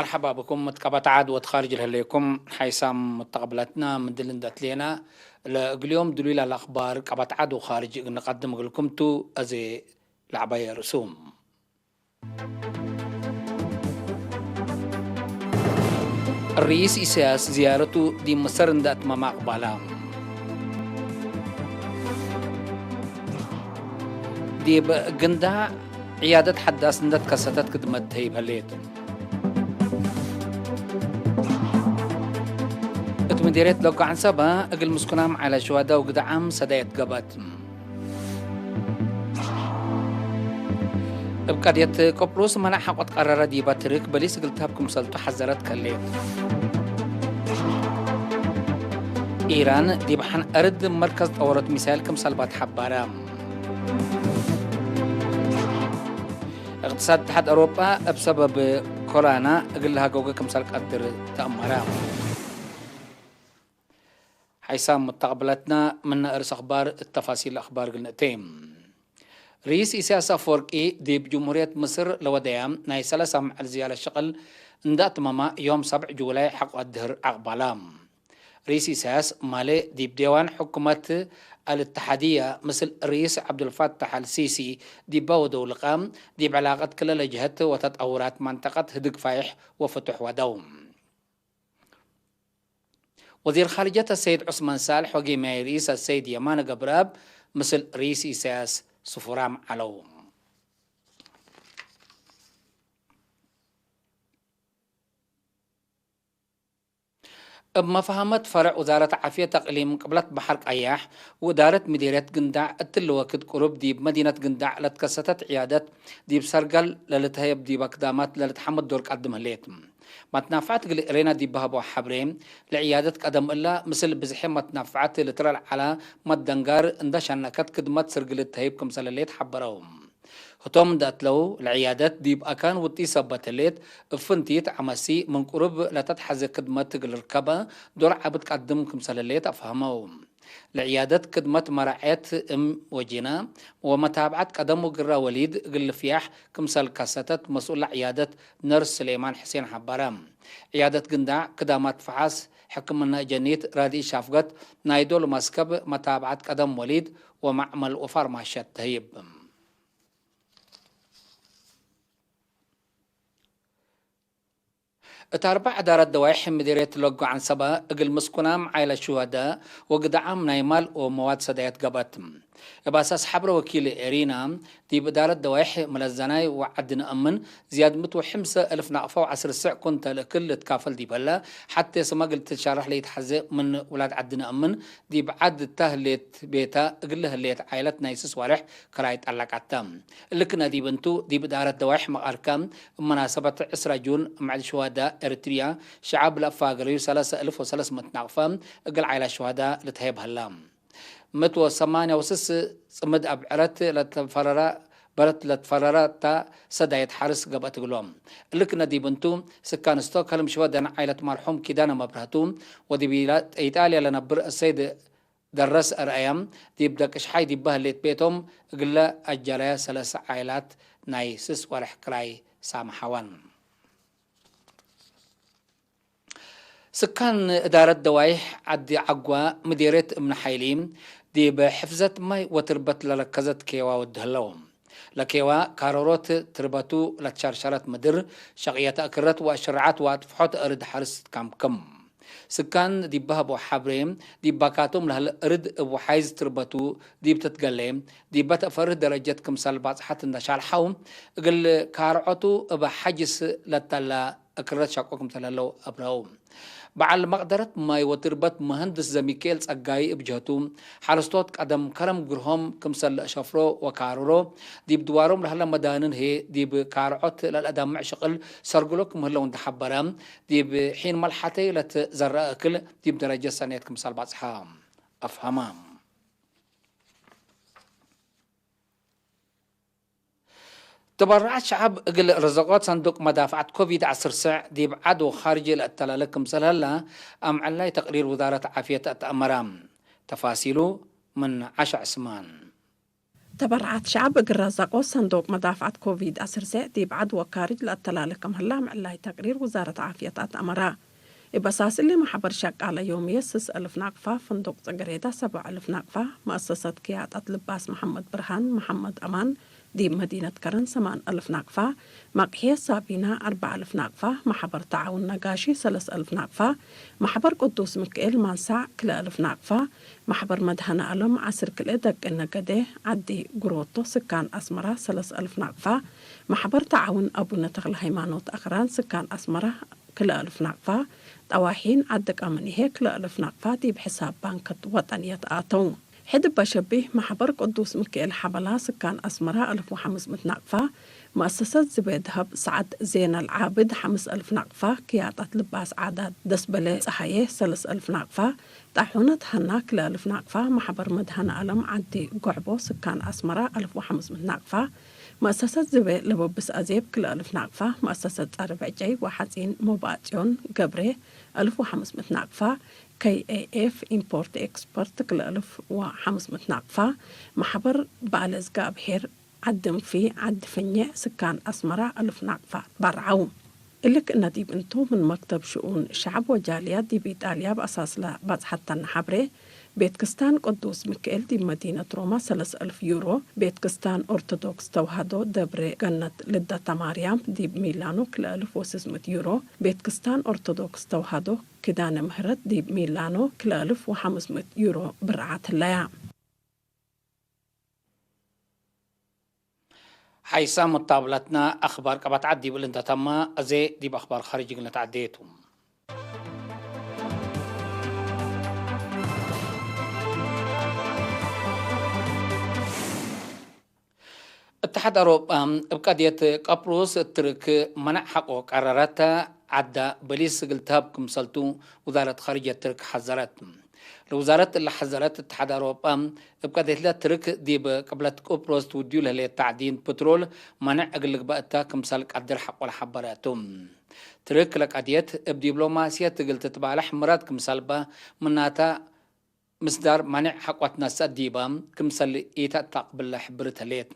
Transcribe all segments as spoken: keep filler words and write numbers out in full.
መርሐባ ብኩም። እት ቀበት ዐድ ወእት ካርጅ ለህሌኩም ሓይሳም ሙተቅብለትና፣ ምን ድል እንዴ አትሌና፣ ለእግል ዮም ድሉይ ለአክባር ቀበት ዐድ ወካርጅ እግል ንቀድም እግልኩም ቱ። አዜ ለዐባየ ርእሱም። ርኢስ ኢሳያስ ዝያረቱ ዲብ ምስር እንዴ አትመመ አቅባላ። ዲብ ግንዳዕ ዕያደት ሐዳስ እንዴ ትከሰተት ክድመት ተህይብ ህሌት። እት ምዴርየት ሎጎ ዐንሰበ እግል ምስኩናም ዐለ ሸዋዳ ወግዳዓም ሰዳየት ገብአት። እብ ቀድየት ቅብሩስ መናዕ ሐቆ ትቀረረ ዲበ ትርክ በሊስ እግል ተሀብ ክምሰልቱ ሐዘረት ከሌት። ኢራን ዲብ ሐን አርድ መርከዝ ጠወረት ሚሳይል ክምሰል ባትሐባረ። እቅትሳድ እትሓድ አውሮጳ እብ ሰበብ ኮሮና እግል ለሀጎገ ክምሰል ቀድር ተአመረ። ሓይሳም ሙተቅብለትና፣ ምነ እርስ አክባር እት ተፋሲል አክባር እግል ንእቴ። ርኢስ ኢሳያስ አፈወርቂ ዲብ ጅምሁርየት ምስር ለወደያ ናይ ሰለሳ መዐል ዝያረት ሸቅል እንዴ አትመመ፣ ዮም ሰብዕ ጁላይ ሐቆ አድህር አቅባላ። ርኢስ ኢሳያስ ማሌ ዲብ ዴዋን ሕኩመት አልእተሓድየ ምስል ርኢስ ዐብዱልፋታሕ አልሲሲ ዲበ ወደው ልቃ፣ ዲብ ዕላቀት ክለ ለጀሀት ወተጠውራት መንጠቀት ህድግ ፋይሕ ወፍቱሕ ወደው። ወዚር ኻርጀት አሰይድ ዑስማን ሳልሕ ወጌማይ ርኢስ አሰይድ የማነ ገብረአብ ምስል ርኢስ ኢሳያስ ስፉራም ዐለው። እብ መፋሀመት ፈረዕ ውዛረት ዓፍየት እቅሊም ቅብለት በሐር ቀያሕ ወእዳረት ምዴርየት ግንዳዕ እትሊ ወክድ ቅሩብ ዲብ መዲነት ግንዳዕ ለትከሰተት ዕያደት ዲብ ሰርገል ለልትሀየብ ዲብ አክዳማት ለልትሐመድ ዶር ቀድም ህሌት። መትናፍዐት እግል ኤሬና ዲብ በሀበው ሐብሬ፣ ለዕያደት ቀደም እላ ምስል ብዝሒ መትናፍዐት ልትረል ዐላ መደንጋር እንደ ሸነከት ክድመት ስርግል ተህይብ ክምሰል ህሌት ሐበረው። ህቶም እንደ አትለው፣ ለዕያደት ዲብ አካን ውጢ ሰበት ህሌት፣ እብ ፍንቲት ዐመሲ ምን ቅሩብ ለተትሐዜ ክድመት እግል ርከበ ዶር ዐቢ ትቀድም ክምሰል ህሌት አፍሀመው። ለዕያደት ክድመት መራዔት እም ወጂና ወመታብዐት ቀደም ወግረ ወሊድ እግል ልፍያሕ ክምሰል ከሰተት መስኡል ለዕያደት ነርስ ስሌማን ሕሴን ሐበረ። ዕያደት ግንዳዕ፣ ክዳማት ፈሓስ፣ ሕክምነ እጀኒት፣ ራድኢት ሻፍገት፣ ናይ ዶል መስከብ፣ መታብዐት ቀደም ወሊድ ወመዕመል ወፋርማሸት ተህይብ። እት አርበዕ እዳረት ደዋይሕ ምዲርየት ለጎ ዐንሰበ፣ እግል ምስኩናም ዓይለት ሹሀደ ወግዳዓም ናይ ማል ወመዋድ ሰዳየት ገብአት። እብ አሳስ ሐብረ ወኪል ኤሪና፣ ዲብ እዳረት ደዋይሕ መለዘናይ ወዐድ ነአምን፣ ዝያድ ምት ወሕምሰ እልፍ ናቅፋ ወዐስር ስዕ ኩንተል እክል ልትካፈል ዲብ ህለ፣ ሐቴ ስመ እግል ትትሻረሕ ለኢትሐዜ ምን ውላድ ዐድ ነአምን፣ ዲብ ዐድ እተ ህሌት ቤተ እግል ህሌት ዓይለት ናይ ስስ ዋርሕ ክራይ ጠለቀተ። እሊ ክነ ዲብ እንቱ፣ ዲብ እዳረት ደዋይሕ መቃርከ፣ እብ መናሰበት ዕስራ ጁን፣ መዕድ ሹሀዳ ኤሪትርያ፣ ሸዐብ ለአፋገረዩ ሰለሰ እልፍ ወሰለስ ምእት ናቅፈ እግል ዓይላት ሹሀዳ ልትሀየብ ሀላ። ምእት ወሰማንያ ወስስ ጽምድ አብዕረት ለትፈረረ፣ በረት ለትፈረረ እተ ሰዳየት ሐርስ ገብአት እግሎም። እሊ ክነ ዲብ እንቱ፣ ስካን ስቶክሆልም ሽወደን ዓይለት መርሑም ኪዳነ መብረህቱ ወዲብ ኢጣልያ ለነብር አሰይድ ደረስ አርአያ፣ ዲብ ደቅሽሓይ ዲበ ህሌት ቤቶም እግለ አጀለየ ሰለሰ ዓይላት ናይ ስስ ወርሕ ክራይ ሳምሐወን። ስካን እዳረት ደዋይሕ ዐዲ ዐጓ ምዴርየት እምነ ሓይሊ፣ ዲብ ሕፍዘት ማይ ወትርበት ለረከዘት ኬዋ ወዱ ህለው። ለኬዋ ካሮሮት ትርበቱ ለትሸርሸረት ምድር፣ ሸቅየት አክረት ወአሽረዓት ወአጥፍሖት እርድ ሐርስ ትካምክም። ስካን ዲብ በሀቦ ሐብሬ፣ ዲብ ባካቶም ለህለ እርድ እብ ወሓይዝ ትርበቱ ዲብ ትትገሌ፣ ዲበ ተአፈርህ ደረጀት ክምሰል ባጽሐት እንደ ሻልሐው፣ እግል ካርዖቱ እብ ሐጅስ ለተላ እክረት ሸቆ ክምተ ለህለው አብረው። በዐል መቅደረት ማይ ወትርበት መሀንድስ ዘሚካኤል ጸጋይ እብ ጀህቱ፣ ሐረስቶት ቀደም ከረም ግርሆም ክምሰል ለአሸፍሮ ወካርሮ፣ ዲብ ድዋሮም ለህለ መዳንን ህዬ ዲብ ካርዖት ለለአዳምዕ ሽቅል ሰርግሎ ክም ህለው እንደ ሐበረ፣ ዲብ ሒን መልሐተይ ለትዘረአ እክል ዲብ ደረጀት ሰኔት ክምሰል ባጽሐ አፍሀመ። ተበረዓት ሸዐብ እግል ርዘቆት ሰንዱቅ መዳፍዐት ኮቪድ ዐስር ስዕ ዲብ ዐድ ወካርጅ ለአተላለ ክምሰል ህለ አምዕላይ ተቅሪር ውዛረት ዓፍየት አትአመረ። ተፋሲሉ ምን ዐሸ ዕስማን። ተበርዓት ሸዐብ እግል ረዘቆ ሰንዱቅ መዳፍዐት ኮቪድ አስር ዲብ ዐድ ወካርጅ ለአተላሌ ክም ህላ ምዕላይ ተቅሪር ውዛረት ዓፍየት አትአመረ። እብ አሳስ እሊ፣ መሕበር ሸቃለ ዮምየት ስስ አልፍ ናቅፋ፣ ፍንዱቅ ጽግሬዳ ሰብዕ አልፍ ናቅፋ፣ መአሰሰት ክያጠት ልባስ መሐመድ ብርሃን መሐመድ አማን ዲብ መዲነት ከረን ሰማን አልፍ ናቅፋ፣ መቅሄ ሳቢና አርበዕ አልፍ ናቅፋ፣ መሕበር ተዓውን ነጋሺ ሰለስ አልፍ ናቅፋ፣ መሕበር ቅዱስ ምክኤል ማንሳዕ ክልኤ አልፍ ናቅፋ፣ መሕበር መድኃኔ ዓለም ዐስር ክልኤ ደቂ ነገዴ ዐዲ ግሮቶ ስካን አስመራ ሰለስ አልፍ ናቅፋ፣ መሕበር ተዓውን አቡነ ተክለ ሃይማኖት አክራን ስካን አስመራ ክልኤ አልፍ ናቅፋ፣ ጠዋሒን ዐዲ ቀምኒሄ ክልኤ አልፍ ናቅፋ ዲብ ሕሳብ ባንከት ወጠንየት አተው። ሕድ እበ ሸቢህ፣ መሕበር ቅዱስ ምክኤል ሐበላ ስካን አስመራ አልፍ ወሐምስ ምእት ናቅፋ፣ መአሰሰት ዝቤ ደሀብ ሰዐድ ዜነል ዓብድ ሐምስ አልፍ ናቅፋ፣ ክያጠት ልባስ ዓዳት ደስበሌ ጸሃዬ ሰለስ አልፍ ናቅፋ፣ ጣሑነት ሀና ክልኤ አልፍ ናቅፋ፣ መሕበር መድኃኔ ዓለም ዐዲ ጎዕቦ ስካን አስመራ አልፍ ወሐምስ ምእት ናቅፋ፣ መአሰሰት ዝቤ ለበብስ አዜብ ክልኤ አልፍ ናቅፋ፣ መአሰሰት ጸርብ ዕጨይ ወሐጺን ሞባጽዮን ገብሬ አልፍ ወሐምስ ምእት ናቅፋ፣ ከይ ኤ ኤፍ ኢምፖርት ኤክስፖርት ክልኤ አልፍ ወሐምስ ምእት ናቅፋ፣ መሕበር በዐለ እዝጋብሄር ዐዲ እንፊ ዐዲ ፍኘዕ ስካን አስመራ አልፍ ናቅፋ በርዐው። እሊ ክእነ ዲብ እንቱ፣ ምን መክተብ ሽኡን ሸዐብ ወጃልያት ዲብ ኢጣልያ በአሳስ ለባጽሐተነ ሐብሬ፣ ቤት ክስታን ቅዱስ ሚካኤል ዲብ መዲነት ሮማ ሰለስ አልፍ ዩሮ፣ ቤት ክስታን ኦርቶዶክስ ተውሃዶ ደብረ ገነት ልደታ ማርያም ዲብ ሚላኖ ክልኤ አልፍ ወስስ ምእት ዩሮ፣ ቤት ክስታን ኦርቶዶክስ ተውሃዶ ኪዳነ ምህረት ዲብ ሚላኖ ክልኤ አልፍ ወሐምስ ምእት ዩሮ ብርዓት ህለያ። ሓይሳም መታብለትና አኽባር ቀበት ዐድ ዲብ እሊ እንተ ተመ፣ አዜ ዲብ አኽባር ኻርጅ እግል ነትዐዴ ቱ። እትሓድ አውሮጳ እብ ቀድየት ቀብሩስ ትርክ መነዕ ሐቆ ቀረረት፣ ዐዳ በሊስ እግል ተሀብ ክምሰልቱ ውዛረት ኻርጅየት ትርክ ሐዘረት። ለውዛረት እለ ሐዘረት እትሓድ አውሮጳ፣ እብ ቀዴትለ ትርክ ዲብ ቅብለት ቁብሮስ ትውድዩ ለህሌት ተዕዲን ፕትሮል መነዕ እግል ልግበእ እተ ክምሰል ቀድር ሐቆለ ሐበረ ቱ። ትርክ ለቀድየት እብ ዲብሎማስየት እግል ትትባለሕ ምራድ ክምሰልበ፣ ምናተ ምስዳር መነዕ ሐቆ ትነሰእ ዲበ ክምሰል ኢተአተቅብል ለሕብርት ህሌት።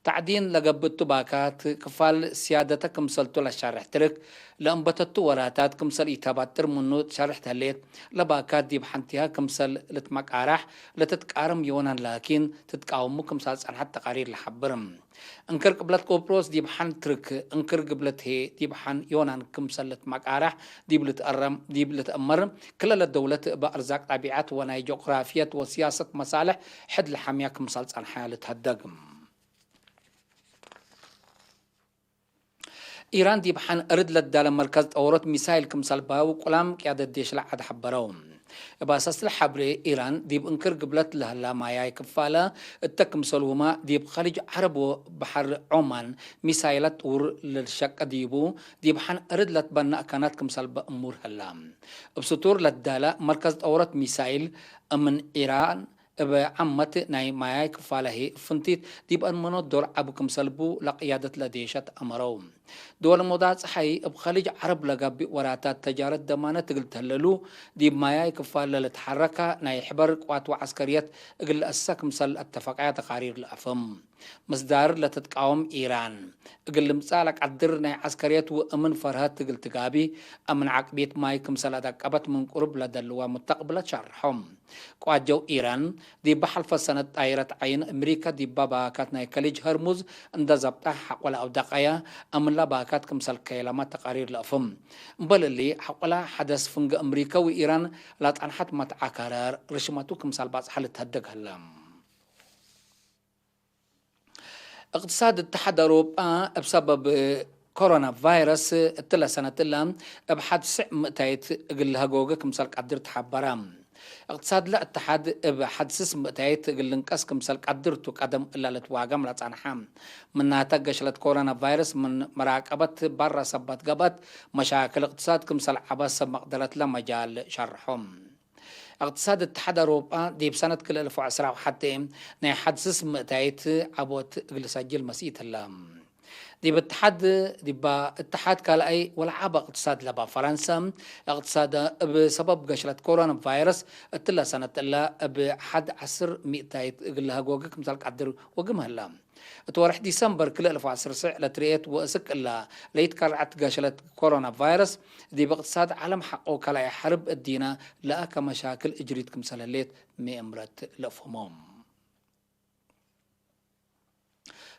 ተዕዲን ለገብእ እቱ ባካት፣ ክፋል ስያደተ ክምሰልቱ ለሸርሕ ትርክ፣ ለእንበተቱ ወራታት ክምሰል ኢተባጥር ምኑ ትሸርሕ ተህሌት፣ ለባካት ዲብ ሐንቲሃ ክምሰል ልትመቃራሕ ለትትቃረም ዮናን ላኪን፣ ትትቃወሙ ክምሰል ጸንሐት ተቃሪር ለሐብር። እንክር ቅብለት ቆብሮስ ዲብ ሐን ትርክ፣ እንክር ግብለት ህዬ ዲብ ሐን ዮናን ክምሰል ልትመቃራሕ ዲብ ልትአረም፣ ዲብ ልትአመር፣ ክለ ለደውለት እበ አርዛቅ ጠቢዐት ወናይ ጆግራፍየት ወስያሰት መሳልሕ ሕድ ለሐምያ ክምሰል ጸንሐ ልትሀደግ። ኢራን ዲብ ሐን እርድ ለዳለ መርከዝ ጠወሮት ሚሳይል ክምሰል በህው ቁላም ቅያደት ዴሽለ ዐድ ሐበረው። እብ አሳስለ ሐብሬ፣ ኢራን ዲብ እንክር ግብለት ለህላ ማያይ ክፋለ እተ ክምሰልሁመ ዲብ ከሊጅ ዐረብ ወበሐር ዖማን ሚሳይላት ጥውር ለልሸቀ ዲቡ፣ ዲብ ሐን እርድ ለትበነእ ከናት ክምሰል በእሙር ህላ። እብ ስቱር ለዳለ መርከዝ ጠወሮት ሚሳይል እምን ኢራን እብ ዓመት ናይ ማያይ ክፋለ ህይ እብ ፍንቲት ዲብ አድመኖት ዶር ዐቢ ክምሰል ቡ ለቅያደት ለዴሸት አመረው። ድወል ሞዳጽ ሐይ እብ ከሊጅ ዐረብ ለገብእ ወራታት ተጃረት ደማነት እግል ተህለሉ፣ ዲብ ማያይ ክፋል ለልትሐረከ ናይ ሕበር ቅዋት ወዐስከርየት እግል ለአሰ ክምሰል አተፈቀያ ተቃሪር ለአፍህም። ምስዳር ለትትቃወም ኢራን፣ እግል ልምጸእ ለቀድር ናይ ዐስከርየት ወእምን ፈርሀት እግል ትጋቢ፣ አምን ዐቅብየት ማይ ክምሰል አደቀበት ምን ቅሩብ ለደልዋ ሙተቅብለት ሸርሖም። ቋጀው ኢራን፣ ዲብ ሐልፈ ሰነት ጣይረት ዐይን እምሪከ ዲባ ባካት ናይ ከሊጅ ሀርሙዝ እንደ ዘብጠ ሐቆለ አውደቀየ፣ አምላ ባካት ክምሰል ከየለመ ተቃሪር ለአፍም። እምበል እሊ፣ ሐቆለ ሐደስ ፍንገ እምሪከ ወኢራን ለጸንሐት መትዓከረር ርሽመቱ ክምሰል ባጽሐ ልትሀደግ ሀለ። እቅትሳድ እትሓድ አውሮጳ እብ ሰበብ ኮሮና ቫይረስ እትለ ሰነት እለ እብ ሐድ ስዕ ምእታይት እግል ለሀጎገ ክምሰል ቀድር ተሐበረ። እቅትሳድለ እትሓድ እብ ሐድ ስስ ምእታይት እግል ልንቀስ ክምሰል ቀድር ቱ ቀደም እለ ልትዋገም ለጸንሐ። ምናተ ገሽለት ኮሮና ቫይረስ ምን መራቀበት በረ ሰበት ገብአት መሻክል እቅትሳድ ክምሰል ዐበ ሰብ መቅደረትለ መጃል ሸርሖም። እቅትሳድ እትሓድ አውሮጳ ዲብ ሰነት ክልኤ አልፍ ወዐስራ ወሐቴ ናይ ሐድ ስስ ምእታይት ዐቦት እግል ሰጅል መስኢት ህለ። ዲብ እትሓድ፣ ዲባ እትሓድ ካልኣይ ወለዓበ እቅትሳድ ለባ ፈረንሰ፣ እቅትሳደ እብ ሰበብ ገሽለት ኮሮና ቫይረስ እትለ ሰነት እለ እብ ሐድ ዐስር ሚእታይት እግል ለሀጎገ ክምሰል ቀድር ወግም ሀለ። እት ወርሕ ዲሰምበር ክልኤ እልፍ ወዐስር ስዕ ለትርኤት ወእስክ እለ ለኢትከረዐት ገሽለት ኮሮና ቫይረስ፣ ዲብ እቅትሳድ ዐለም ሐቆ ካልኣይ ሐርብ እዲነ ለአከ መሻክል እጅሪት ክምሰል ህሌት ሚ እምረት ለአፍህሞም።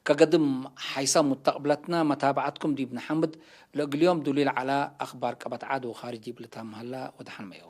ከገድም ሓይሳም ሙተቅብለትነ መታብዐትኩም ዲብ ነሐምድ፣ ለእግል ዮም ዱሊል ዐለ አክባር ቀበት ዐድ ወካርጅ ዲብ ልታም ሀላ ወደሐንመዮ።